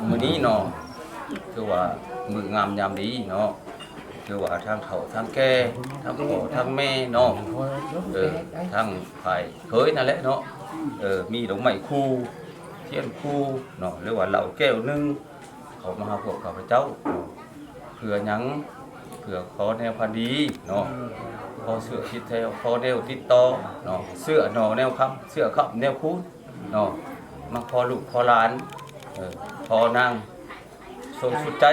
ມື້ນີ້ເນາະ ຖືວ່າມື້ງາມຍາມດີເນາະ ຖືວ່າທັງເຖົ້າທັງແກ່ ທັງພໍ່ທັງແມ່ເນາະ ເອີ ທັງຝ່າຍເຂີຍນັ້ນແຫຼະເນາະ ເອີ ມີດອກໄມ້ຄູ່ ທຽນຄູ່ເນາະ ຫຼືວ່າເຫຼົ້າແກ້ວໜຶ່ງ ເຂົ້າມາຫາພວກຂ້າພະເຈົ້າເນາະ ເພື່ອຫຍັງ? ເພື່ອຂໍແນວພັນດີເນາະ ຂໍເຊື້ອຕິດແຖວ ຂໍແນວຕິດຕໍ່ເນາະ ເຊື້ອໜໍ່ແນວຄຳ ເຊື້ອຄຳແນວຄູນເນາະ ມາຂໍລູກຂໍຫຼານ ເອີ ຂໍນາງໂສດສຸດໃຈ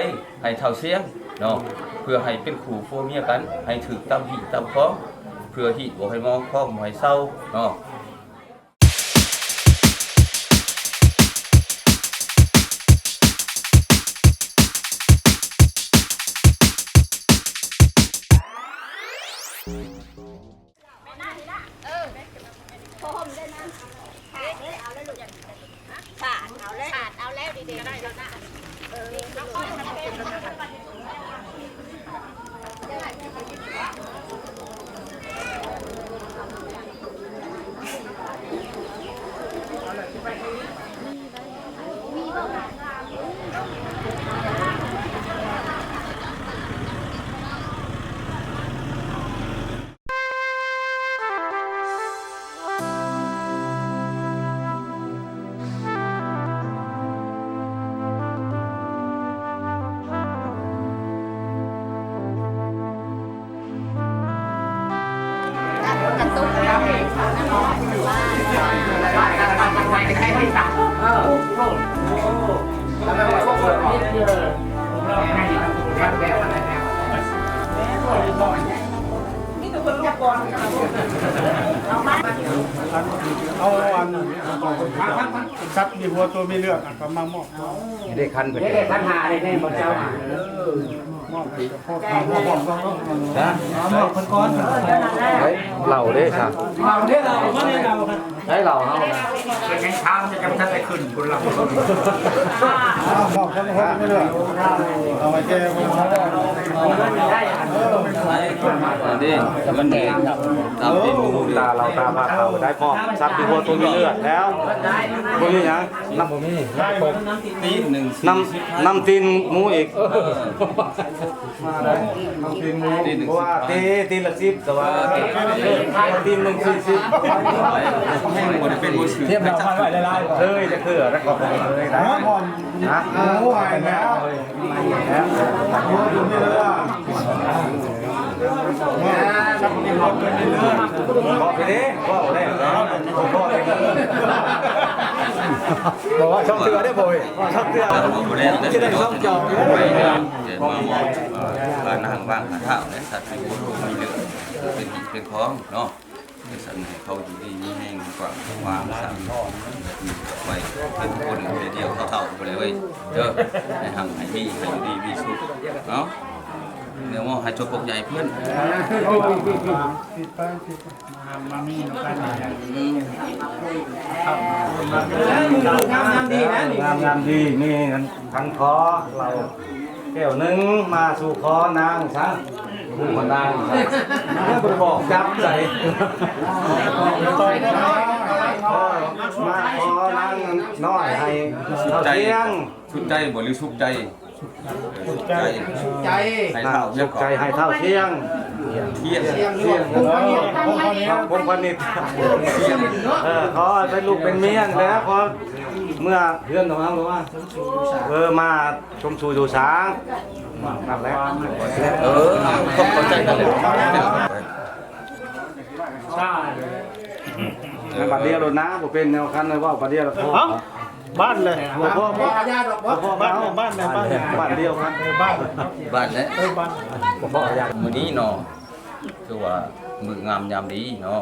ໃຫ້ທ້າວຊຽງເນາະ ເພື່ອໃຫ້ເປັນຄູ່ຜົວເມຍກັນ ໃຫ້ຖືກຕາມຮີດຕາມຄອງ ເພື່ອຮີດບໍ່ໃຫ້ມອງ ຄອງບໍ່ໃຫ້ເຊົາເນາະ. ເອົາອັນສັດມີຫົວໂຕມີເລືອດ ເອົາມາມອບ. ນີ້ໄດ້ຄັນເພິ່ນ ນີ້ໄດ້ຄັນຫ້າ ນີ້ແມ່ນບໍ່ເຈົ້າ? ມອບໃຫ້ເຈົ້າຂອງ ມອບ ມອບ ມອບ ມອບເພິ່ນກ່ອນ. ເຮີ້ຍ ເຫຼົ້າເດ້ຊະ ເຫຼົ້າເດ້ ເຫຼົ້າ ມາເດ້ ເຫຼົ້າ. ໃຊ້ເຫຼົ້າເຮົານະ ເພິ່ນຍັງຖາມ ຈະຈຳທັນໄດ້ຂຶ້ນພຸ້ນລະ. ເອົາ ມອບເພິ່ນ ເພິ່ນໄປເລີຍ ເອົາໄວ້ແກ່ເພິ່ນ. ອັນນີ້ມັນແດງ ຕາມຕີນໝູ ຕາເຫຼົ້າ ຕາປາເຂົາ ໄດ້ມອບສັດຢູ່ຫົວໂຕມີເລືອດແລ້ວ ບໍ່ມີຫຍັງ. ນ້ຳບໍ່ມີ ຕີນໜຶ່ງ ນ້ຳ ສີ່ສິບ ນ້ຳຕີນໝູອີກ. ເອີ ມາໄດ້ ນ້ຳຕີນໝູ ຕີນໜຶ່ງ ເພາະວ່າຕີ ຕີນລະສິບ ແຕ່ວ່າ ເອີ ຕີນໜຶ່ງສີ່ສິບ ບໍ່ໄດ້ເປັນບໍ່ຊື່ ທຽບເຮົາມາໄວ້ຫຼາຍໆ ເຄີຍ ຈະເຄືອ ແລ້ວກໍບໍ່ເຄີຍນະ ຮະ ໂອ້ຍ ແລ້ວ ບອກໄປເດ້ ເວົ້າແລ້ວເນາະ ບອກໄປເດ້ ບໍ່ວ່າຊ່ອງເທື່ອເດ້ ບໍ່ເວີ້ຍ ວ່າຊ່ອງເທື່ອ ບໍ່ແລ້ວ ຈະໄດ້ຊ່ອງຈອງຢູ່ ມາມອບ ເອີ ພານາງວາງພາທ້າວ ແລະ ສັດທີ່ບໍ່ຮູ້ມີເລື່ອງ ເປັນເປັນຂອງເນາະ ຈັ່ງຊັ້ນໃຫ້ເຂົາຢູ່ດີມີແຮງ ກວ້າງຂວາງ ສ້າງ ແບບນີ້ໄວ້ ເປັນຄົນດຽວເທົ່າໆ ບໍ່ໄດ້ເວີ້ຍ ເດີ ໃຫ້ຮັ່ງໃຫ້ມີ ໃຫ້ຢູ່ດີມີສຸກເນາະ ແນວມອງໃຫ້ຈົບປົກໃຫຍ່ເພິ່ນ ມາ ມາມີນຳກັນ ອືມ ງາມ ງາມດີນະ ງາມ ງາມດີ ມີທັງຂໍເຫຼົ້າແກ້ວໜຶ່ງ ມາສູ່ຂໍນາງຊະ ຜູ້ມານາງຊະ ບໍ່ໄດ້ບອກຈັບໃສ່ ມາຂໍນາງນ້ອຍໃຫ້ເທົ່າຊຽງ ສຸກໃຈບໍ່ ຫຼື ສຸກໃຈ? ສຸກໃຈ ໃຫ້ທ້າວ ສຸກໃຈໃຫ້ທ້າວຊຽງ ຊຽງ ຊຽງ ພົມພະນິດ ເອີ ຂໍໃຫ້ເປັນລູກເປັນເມຍແລ້ວ ຂໍເມືອເຮືອນຂອງເຮົາ ຫຼືວ່າ ເອີ ມາຊົມສູ່ຢູ່ສາງ ນັ້ນແຫຼະ ເອີ ເຂົ້າໃຈກັນແລ້ວ ແມ່ນບາດດຽວໂລດນະ ບໍ່ເປັນແນວຄັນ ເວົ້າບາດດຽວລະພໍ ເອົ້າ ບ້ານແຫຼະ ບໍ່ພໍ ບໍ່ພໍ ບ້ານ ບ້ານແຫຼະ ບ້ານ ບ້ານດຽວກັນ ເອີ ບ້ານ ບ້ານແຫຼະ ເອີ ບ້ານ ບໍ່ພໍ ມື້ນີ້ເນາະ ຖືວ່າມື້ງາມຍາມດີເນາະ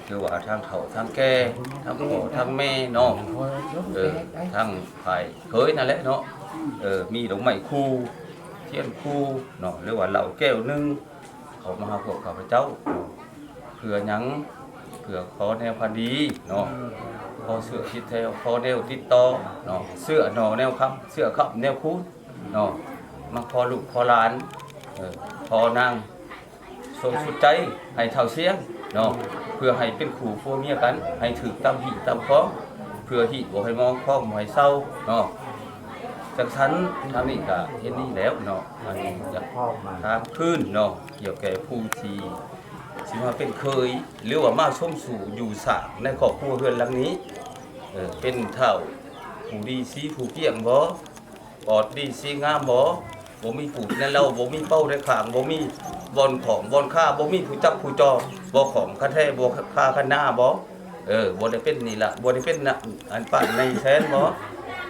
ຖືວ່າທັງເຖົ້າທັງແກ່ ທັງພໍ່ທັງແມ່ເນາະ ເອີ ທັງຝ່າຍເຂີຍນັ້ນແຫຼະເນາະ ເອີ ມີດອກໄມ້ຄູ່ ທຽນຄູ່ເນາະ ຫຼືວ່າເຫຼົ້າແກ້ວໜຶ່ງ ເຂົ້າມາຫາພວກຂ້າພະເຈົ້າເນາະ ເພື່ອຫຍັງ? ເພື່ອຂໍແນວພັນດີເນາະ ຂໍເຊື້ອຕິດແຖວ ຂໍແນວຕິດຕໍ່ເນາະ ເຊື້ອໜໍ່ແນວຄຳ ເຊື້ອຄຳແນວຄູນເນາະ ມາຂໍລູກຂໍຫຼານ ເອີ ຂໍນາງໂສດສຸດໃຈໃຫ້ທ້າວຊຽງເນາະ ເພື່ອໃຫ້ເປັນຄູ່ຜົວເມຍກັນ ໃຫ້ຖືກຕາມຮີດຕາມຄອງ ເພື່ອຮີດບໍ່ໃຫ້ມອງ ຄອງບໍ່ໃຫ້ເຊົາເນາະ. ຈັ່ງຊັ້ນ ອັນນີ້ກະເຫັນດີແລ້ວເນາະ ອັນນີ້ຢາກຖາມຄືນເນາະ ກ່ຽວແກ່ຜູ້ທີ່ຊິມາເປັນເຂີຍ ຫຼືວ່າມາສົມສູ່ຢູ່ສ້າງໃນຄອບຄົວເຮືອນຫຼັງນີ້ ເອີ ເປັນທ້າວຜູ້ດີສີຜູ້ກ້ຽງບໍ່? ປອດດີສີງາມບໍ່? ບໍ່ມີປູດໃນເລົາ ບໍ່ມີເປົາໃນຂ້າງ ບໍ່ມີບ່ອນຂອງບ່ອນຄາ ບໍ່ມີຜູ້ຈັບຜູ້ຈອງ ບໍ່ຂອງຄັນແທ້ ບໍ່ຄາຄັນນາບໍ່? ເອີ ບໍ່ໄດ້ເປັນນີ້ລະ ບໍ່ໄດ້ເປັນນະ ອັນປ້ານນາຍແສນບໍ່?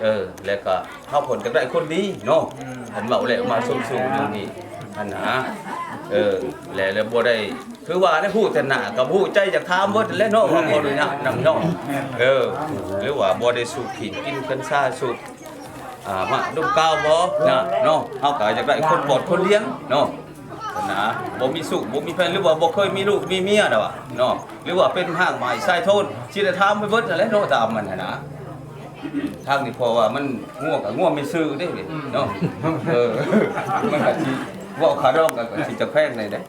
ເອີ ແລ້ວກະເຮົາເພິ່ນຈັກໄດ້ຄົນດີເນາະ ເພິ່ນເວົ້າແລ້ວມາຊົມຊູຢູ່ນີ້ຫັ້ນນະ ເອີ ແລ້ວ ແລ້ວບໍ່ໄດ້ ຄືວ່າແຫຼະ ຮູ້ແຕ່ໜ້າກໍບໍ່ຮູ້ໃຈ ຢາກຖາມເບິດແຫຼະເນາະ ວ່າຂໍອະນຸຍາດນຳເນາະ ເອີ ຫຼືວ່າບໍ່ໄດ້ສູບຂີນກິນກັນຊາ ສູບ ອ່າ ມາດົມກາວບໍ່ນະເນາະ ເຮົາກໍຢາກໄດ້ຄົນປອດຄົນລຽງເນາະ ຫັ້ນນະ ບໍ່ມີລູກບໍ່ມີແຟນ ຫຼືວ່າບໍ່ເຄີຍມີລູກມີເມຍດອກເນາະ ຫຼືວ່າເປັນຮ່າງໝ້າຍຊາຍໂທນ ຊິໄດ້ຖາມໄປເບິດຫັ້ນແຫຼະເນາະ ຕາມມັນຫັ້ນນະ ທາງນີ້ເພາະວ່າມັນງົວກັບງົວມີຊື່ເດ້ເນາະ ເອີ ມັນກໍຊິເວົ້າຄ່າດອງກັນກໍຊິຈະແພງແດ່ເດ້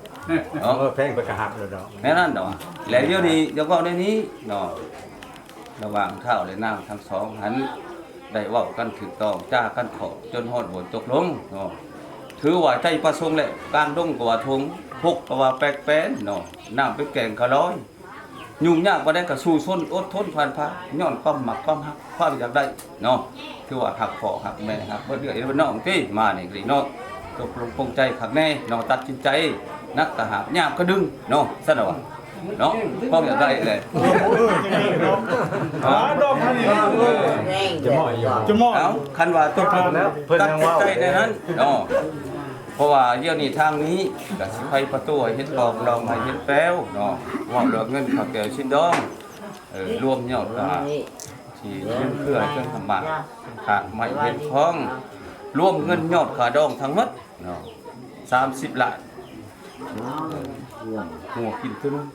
ເນາະ ເອີ ແພງເພິ່ນກໍຮັບແລ້ວດອກ ແນວນັ້ນດອກ ແລະດຽວນີ້ຢາກເວົ້າແນວນີ້ເນາະ ລະຫວ່າງທ້າວ ແລະ ນາງທັງສອງຫັ້ນ ໄດ້ເວົ້າກັນຖືກຕ້ອງ ຈາກັນເຄາະຈົນຮອດບົດຕົກລົງເນາະ ຖືວ່າໃຈປະສົງແຫຼະ ກາງດົງກໍວ່າທົ່ງ ຮົກກໍວ່າແປກແປນເນາະ ນ້ຳເປັນແກ່ງກໍລອຍ ຫຍຸ້ງຍາກປານໃດກໍສູ້ຊົນ ອົດທົນຜ່ານຜ່າ ຍ້ອນຄວາມມັກຄວາມຮັກ ຄວາມຢາກໄດ້ເນາະ ຖືວ່າຮັກພໍ່ຮັກແມ່ ຮັກເບິດເອື້ອຍເບິດນ້ອງຕິ ມານີ້ກໍດີເນາະ ຕົກລົງປົງໃຈຄັກແນ່ເນາະ ຕັດສິນໃຈ ໜັກກະຫາບ ຍາກກະດຶງເນາະ ຊັ້ນລະວ່າ ເນາະ ຄວາມຢາກໄດ້ແຫຼະ ຈະໝໍ້ຢູ່ ຈະໝໍ້ ເອົ້າ ຄັນວ່າຕົກລົງ ເພິ່ນຍັງເວົ້າ ຕັດສິນໃຈແນວນັ້ນເນາະ ເພາະວ່າດຽວນີ້ທາງນີ້ກະຊິໄຂປະຕູໃຫ້ເຫັນປອກ ລອງໃຫ້ເຫັນແປ້ວເນາະ ເວົ້າເລື່ອງເງິນຄ່າແກ້ວຊິນດອງ ເອີ ລວມຍອດກະທີ່ເງິນເຄືອເຄື່ອງທຳມາ ຂາດໄມ້ເຮັດຂອງ ລວມເງິນຍອດຄ່າດອງທັງໝົດ ເນາະ ສາມສິບລ້ານ ງົວກິນຕົວໜຶ່ງ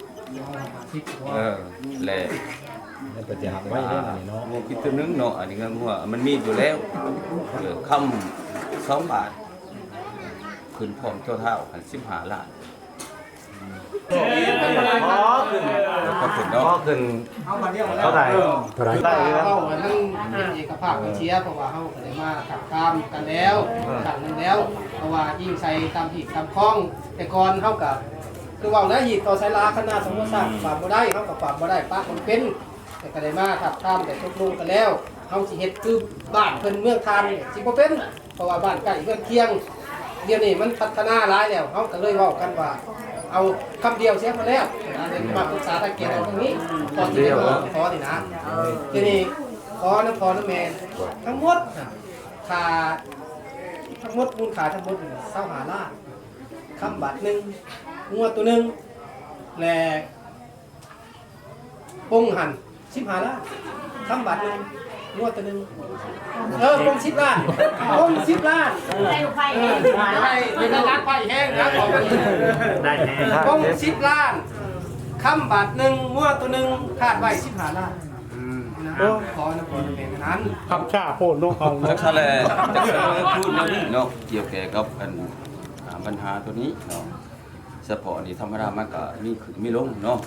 ເອີ ແລະ ມັນກໍຈະຮັບໄວ້ເດ້ອັນນີ້ເນາະ ງົວກິນຕົວໜຶ່ງເນາະ ອັນນີ້ເງິນງົວມັນມີຢູ່ແລ້ວ ເອີ ຄຳສອງບາດ ຂຶ້ນພ້ອມຕົວທ້າວຫັ້ນ ສິບຫ້າລ້ານ ຂໍຂຶ້ນ ຂໍຂຶ້ນເນາະ ຂໍຂຶ້ນ ເທົ່າໃດ ເທົ່າໃດ ເວົ້າກັນທັງເອກະພາບກັນເສຍ ເພາະວ່າເຮົາກໍໄດ້ມາທັບທາມກັນແລ້ວ ເອີ ຄັ້ງໜຶ່ງແລ້ວ ເພາະວ່າອີງໃສ່ຕາມຮີດຕາມຄອງ ແຕ່ກ່ອນເຮົາກໍຄືເວົ້າແຫຼະ ຮີດຕໍ່ສາຍລາ ຄັນນາສົມບໍ່ສ້າງ ຄວາມບໍ່ໄດ້ ເຮົາກໍຄວາມບໍ່ໄດ້ ປະບໍ່ເປັນ ແຕ່ກໍໄດ້ມາທັບທາມ ໄດ້ຕົກລົງກັນແລ້ວ ເຮົາຊິເຮັດຄືບ້ານເພິ່ນເມືອງທ່ານ ຊິບໍ່ເປັນ ເພາະວ່າບ້ານໃກ້ເຮືອນຄຽງ ດຽວນີ້ມັນພັດທະນາຫຼາຍແລ້ວ ເຮົາກໍເລີຍເວົ້າກັນວ່າ ເອົາຄຳດຽວເສຍໝົດແລ້ວ ມາປຶກສາທາງແກ້ວເອົາທາງນີ້ ກ່ອນຊິໄດ້ຂໍນີ້ນະ ດຽວນີ້ຂໍນຳພໍ່ນຳແມ່ທັງໝົດ ຄ່າ ທັງໝົດ ມູນຄ່າທັງໝົດນີ້ຊາວຫ້າລ້ານ ຄຳບາດໜຶ່ງ ງົວໂຕໜຶ່ງ ແລະ ປົງຫັ້ນສິບຫ້າລ້ານ ຄຳບາດໜຶ່ງ ງົວໂຕໜຶ່ງ ເອີ ປົງສິບລ້ານ ປົງສິບລ້ານ ເອີ ໄປແຮງ ໄປແຮງນະ ໄດ້ແຮງ ປົງສິບລ້ານ ຄຳບາດໜຶ່ງ ງົວໂຕໜຶ່ງ ຄາດໄວ້ສິບຫ້າລ້ານ ອືມ ນະ ຂໍນຳພໍ່ນຳແມ່ນັ້ນ ຄຳຊ້າໂພດເນາະ ເຮົາເນາະ ຈັ່ງຊັ້ນແຫຼະ ຈະສະເໜີຄູນແນວນີ້ເນາະ ກ່ຽວແກ່ກັບອັນ ອ່າ ບັນຫາໂຕນີ້ເນາະ. ສະເພາະອັນນີ້ທຳມະດາມັນກະມີຂຶ້ນມີລົງເນາະ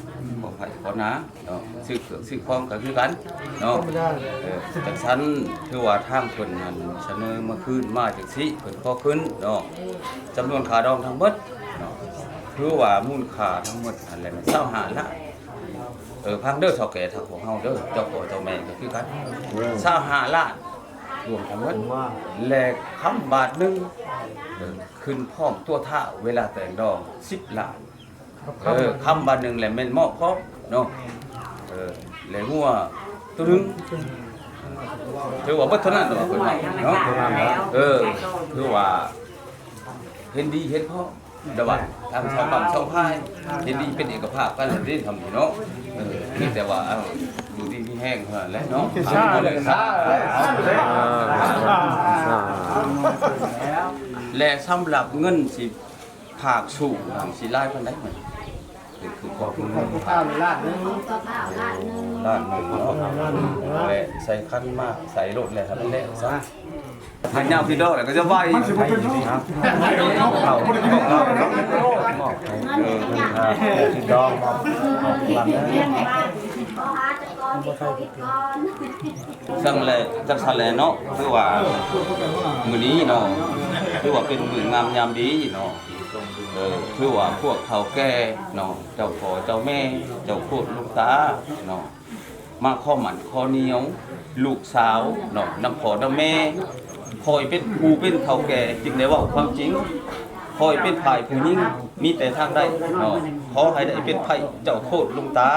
ຂອງໄຮ່ຂອງນາເນາະ ຊື້ເຄື່ອງຊື້ຂອງກະຄືກັນເນາະ ທຳມະດາ ເອີ ຈັ່ງຊັ້ນ ຄືວ່າທາງເພິ່ນຫັ້ນສະເໜີມາຄືນມາຈັ່ງຊີ້ ເພິ່ນຂໍຄືນເນາະ ຈຳນວນຄ່າດອງທັງໝົດເນາະ ຄືວ່າມູນຄ່າທັງໝົດຫັ້ນແຫຼະແມ່ນຊາວຫ້າລ້ານ ເອີ ຟັງເດີເຖົ້າແກ່ທາງພວກເຮົາເດີ ເຈົ້າພໍ່ເຈົ້າແມ່ກະຄືກັນ ຊາວຫ້າລ້ານ ລວມທັງໝົດ ແລະ ຄຳບາດໜຶ່ງ ເອີ ຂຶ້ນພ້ອມຕົວທ້າວເວລາແຕ່ງດອງສິບລ້ານ ເອີ ຄຳບາດໜຶ່ງແຫຼະແມ່ນມອບພ້ອມເນາະ ເອີ ແລະ ງົວໂຕໜຶ່ງ ຖືວ່າເບິດເທົ່ານັ້ນເນາະ ເພິ່ນວ່າເນາະ ເອີ ຖືວ່າເຫັນດີເຫັນພ້ອມ ແຕ່ວ່າທາງຊາວບ້ານຊາວພາຍເຫັນດີເປັນເອກະພາບກັນເດ້ທຳນີ້ເນາະ ເອີ ມີແຕ່ວ່າ ເອົາ ຢູ່ດີມີແຮງເທົ່ານັ້ນແຫຼະເນາະ ສາທຸ ສາທຸ ແລະ ສຳລັບເງິນຊິ ພາກສູງຫັ້ນຊິຫຼາຍປານໃດມັນ? ເປັນຄືຂອບຄຸນ ຂອບຄຸນຂ້າວນີ້ລ້ານໜຶ່ງ ລ້ານໜຶ່ງເນາະ ແລະ ໃສ່ຂັນໝາກໃສ່ໂລດແຫຼະ ໃຫ້ມັນແລ້ວຊະ ໃຫ້ຍາວທີ່ດອກແລ້ວກໍຈະໄວ ມັນຊິບໍ່ເປັນ ເອົາ ເອົາ ເອົາ ເອົາ ເອົາ ເອີ ທີ່ດອກ ເອົາ ເອົາ ເອົາ ຊັ້ນແຫຼະ ຈັ່ງຊັ້ນແຫຼະເນາະ ຄືວ່າມື້ນີ້ເນາະ ຄືວ່າເປັນມື້ງາມຍາມດີເນາະ ເອີ ຄືວ່າພວກເຖົ້າແກ່ເນາະ ເຈົ້າພໍ່ເຈົ້າແມ່ ເຈົ້າໂຄດຫຼວງຕາເນາະ ມາຂໍໝັ້ນຂໍໜຽວລູກສາວເນາະ ນຳພໍ່ນຳແມ່ ຂ້ອຍເປັນຜູ້ເປັນເຖົ້າແກ່ຈຶ່ງໄດ້ເວົ້າຄວາມຈິງ ຂ້ອຍເປັນຝ່າຍຜູ້ຍິງ ມີແຕ່ທາງໃດເນາະ ຂໍໃຫ້ໄດ້ເປັນໃຜເຈົ້າໂຄດຫຼວງຕາ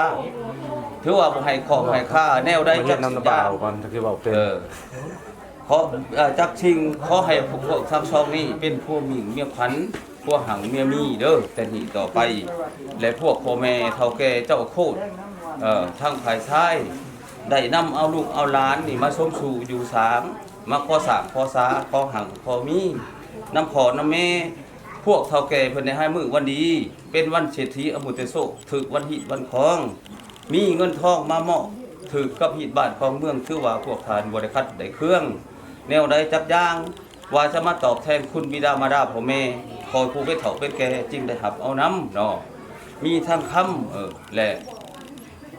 ຖືວ່າບໍ່ໃຫ້ຂໍໃຫ້ຄ່າແນວໃດຈັກສິ່ງຢ່າງ ເອີ ຂໍ ເອີ ຈັກສິ່ງ ຂໍໃຫ້ພວກທັງສອງນີ້ເປັນຜົວໝິງເມຍຂວັນ ຜົວຫັງເມຍມີເດີ ແຕ່ນີ້ຕໍ່ໄປ ແລະ ພວກພໍ່ແມ່ເຖົ້າແກ່ເຈົ້າໂຄດ ເອີ ທັງຝ່າຍຊາຍ ໄດ້ນຳເອົາລູກເອົາຫຼານນີ້ມາສົມສູ່ຢູ່ສາງ ມາຂໍສ້າງຂໍສາ ຂໍຮັ່ງຂໍມີ ນຳພໍ່ນຳແມ່ ພວກເຖົ້າແກ່ເພິ່ນໄດ້ໃຫ້ມື້ວັນດີ ເປັນວັນເສດຖີອະມຸດຕະໂຊກ ຖືກວັນຮີດວັນຄອງ ມີເງິນທອງມາມອບ ຖືກກັບຮີດບ້ານຄອງເມືອງ ຖືວ່າພວກທ່ານບໍ່ໄດ້ຂັດໄດ້ເຄືອງ ແນວໃດຈັກຢ່າງ ວ່າຈະມາຕອບແທນຄຸນບິດາມາດາພໍ່ແມ່ ຂອງຜູ້ເປັນເຖົ້າເປັນແກ່ຈຶ່ງໄດ້ຮັບເອົານຳເນາະ ມີທັງຄຳ ເອີ ແລະ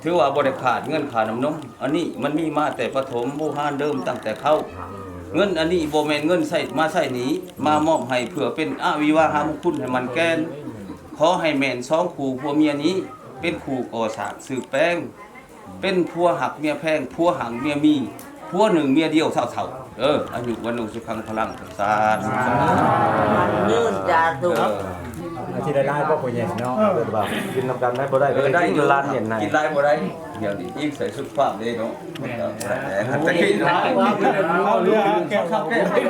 ຖືວ່າບໍ່ໄດ້ຂາດເງິນຄ່ານ້ຳນົມ ອັນນີ້ມັນມີມາແຕ່ປະຖົມບູຮານເດີມຕັ້ງແຕ່ເຄົ້າ ເງິນອັນນີ້ບໍ່ແມ່ນເງິນໃຊ້ມາໃຊ້ໜີ ມາມອບໃຫ້ເພື່ອເປັນອະວິວາຫະມຸງຄຸນໃຫ້ໝັ້ນແກ່ນ ຂໍໃຫ້ແມ່ນສອງຄູ່ຜົວເມຍນີ້ ເປັນຄູ່ກໍ່ສ້າງສືບແປງ ເປັນຜົວຮັກເມຍແພງ ຜົວຮັ່ງເມຍມີ ຜົວໜຶ່ງເມຍດຽວເຖົ້າໆ ເອີ ອາຍຸວັນໂນສຸຂັງພະລັງ ສາທຸ ຍືນ ສາທຸ ເອີ ທີ່ໄດ້ຫຼາຍບໍ່ຜູ້ໃຫຍ່ເນາະ ເອີ ກິນນຳກັນໄດ້ບໍ່ໄດ້ ເອີ ໄດ້ຢູ່ ຮ້ານເຢັນໃນ ກິນຫຼາຍບໍ່ໄດ້ ດຽວນີ້ອີກໃສ່ສຸຂະພາບເດ້ເນາະ ແມ່ນ ແຕ່ຕະກີ້ເນາະ ເອົາເຫຼືອແກ້ວເຂົ້າແກ້ວ ເອົ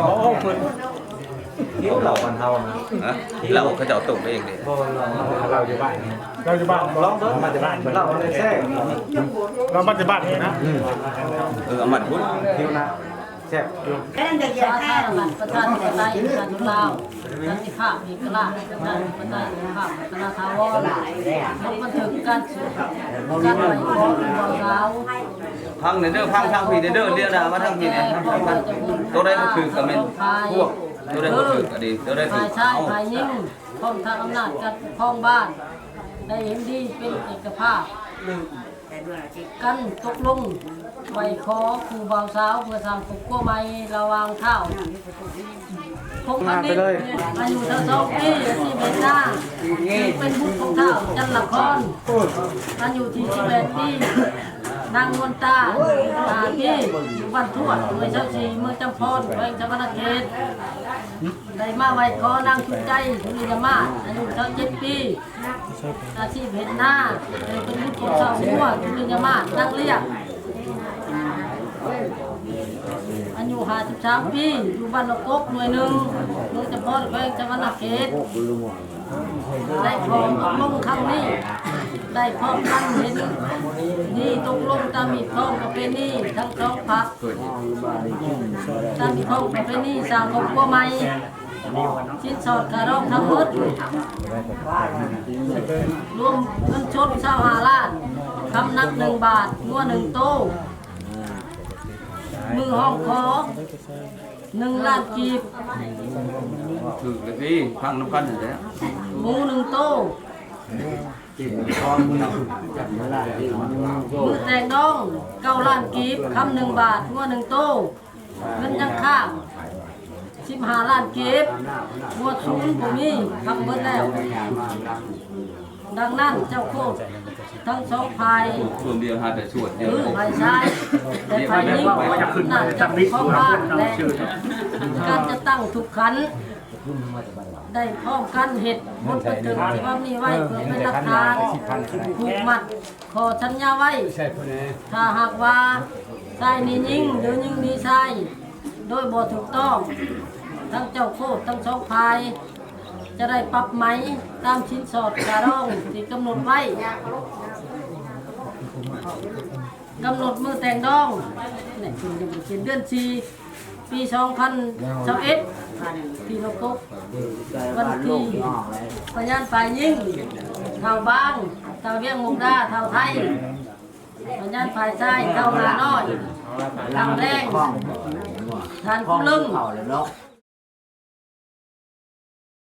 າເອົາເພິ່ນ ກິນເຫຼົ້າບ້ານເຮົານະ ຮະ ເຫຼົ້າເຂົາເຈົ້າຕົ້ມເອງເດ້ ບໍ່ ເຫຼົ້າຢູ່ບ້ານ ເຫຼົ້າຢູ່ບ້ານ ລອງເບິ່ງ ເຫຼົ້າມາຈາກບ້ານ ເຫຼົ້າໃນແຊ ເຫຼົ້າມາຈາກບ້ານນະ ອືມ ເອີ ເອົາມາພຸ້ນ ຫິວນະ ແຊບຢູ່ ປະຊາທິປະໄຕ ປະຊາຊົນລາວ ສັນຕິພາບ ເອກະລາດ ປະຊາທິປະໄຕ ເອກະພາບ ເອກະລາດຖາວອນ ລົງບັນທຶກການ ການໄຫວ້ຂໍຂອງບ່າວສາວ ຟັງແດ່ເດີ ຟັງທາງພີ້ແດ່ເດີ ລຽນໜ້າມາທາງພີ້ແດ່ ຟັງ ຟັງ ໂຕໃດບໍ່ຖືກກໍແມ່ນພວກ ໂຕໃດບໍ່ຖືກກໍດີ ໂຕໃດຖືກ ຝ່າຍຊາຍ ເອົາ ຝ່າຍຍິງ ພ້ອມທັງອຳນາດການປົກຄອງບ້ານ ໄດ້ເຫັນດີເປັນເອກະພາບ ກັນຕົກລົງໄຫວ້ຂໍຄູ່ບ່າວສາວ ເພື່ອສ້າງຄອບຄົວໃໝ່ລະຫວ່າງທ້າວ ພົງຄະນິດ ອາຍຸຊາວສອງປີ ອາຊີບເຮັດນາ ເປັນບຸດຂອງທ້າວຈັນລະຄອນ ອາຍຸສີ່ສິບແປດປີ ນາງນວນຕາ ຫ້າປີ ຢູ່ບ້ານທວດ ໜ່ວຍຊາວສີ່ ເມືອງຈຳພອນ ແຂວງສະຫວັນນະເຂດ ໄດ້ມາໄຫວ້ຂໍນາງສຸດໃຈ ສຸລິຍະມາດ ອາຍຸຊາວເຈັດປີ ອາຊີບເຮັດນາ ເປັນບຸດຂອງຊາວຫົວ ສຸລິຍະມາດ ນາງລຽງ ອາຍຸຫ້າສິບສາມປີ ຢູ່ບ້ານໜອງກົກ ໜ່ວຍໜຶ່ງ ເມືອງຈຳພອນ ແຂວງສະຫວັນນະເຂດ ໄດ້ຂໍ້ຕົກລົງຄັ້ງນີ້ ໄດ້ພ້ອມກັນເຫັນດີຕົກລົງຕາມຮີດຄອງປະເພນີທັງສອງພັກ ຕາມຮີດຄອງປະເພນີສ້າງຄອບຄົວໃໝ່ ສິນສອດຄ່າດອງທັງໝົດ ລວມເງິນສົດຊາວຫ້າລ້ານ ຄຳໜັກໜຶ່ງບາດ ງົວໜຶ່ງໂຕ ມືຮ້ອງຂໍໜຶ່ງລ້ານກີບ ຖືກແລ້ວຕິ ຟັງນຳກັນຫັ້ນແຫຼະ ໝູໜຶ່ງໂຕ ມືແຕ່ງດອງເກົ້າລ້ານກີບ ຄຳໜຶ່ງບາດ ງົວໜຶ່ງໂຕ ເງິນຍັງຄ້າງສິບຫ້າລ້ານກີບ ງົວສູນບໍ່ມີ ຄຳເບິດແລ້ວ. ດັ່ງນັ້ນ ເຈົ້າໂຄດທັງສອງຝ່າຍ ຄືຝ່າຍຊາຍ ແລະ ຝ່າຍຍິງ ອຳນາດການປົກຄອງບ້ານ ແລະ ການຈັດຕັ້ງທຸກຂັ້ນ ໄດ້ພ້ອມກັນເຮັດບົດບັນທຶກສະບັບນີ້ໄວ້ ເພື່ອເປັນຫຼັກຖານຜູກມັດ ຂໍ້ສັນຍາໄວ້ ຖ້າຫາກວ່າຊາຍໜີຍິງ ຫຼື ຍິງໜີຊາຍ ໂດຍບໍ່ຖືກຕ້ອງ, ທັງເຈົ້າໂຄດທັງສອງຝ່າຍ ຈະໄດ້ປັບໃໝຕາມສິນສອດຄ່າດອງທີ່ກຳນົດໄວ້. ກຳນົດມື້ແຕ່ງດອງ ນີ້ເພິ່ນຍັງບໍ່ໄດ້ຂຽນ ເດືອນສີ່ ປີສອງພັນຊາວເອັດ ທີ່ນະຄົບ ວັນທີ ພະຍານຝ່າຍຍິງ ທ້າວບາງ, ທ້າວວຽງມຸກດາ, ທ້າວໄທ, ພະຍານຝ່າຍຊາຍ ທ້າວຫານ້ອຍ, ທ້າວແດງ, ທ່ານຄູເລິງ.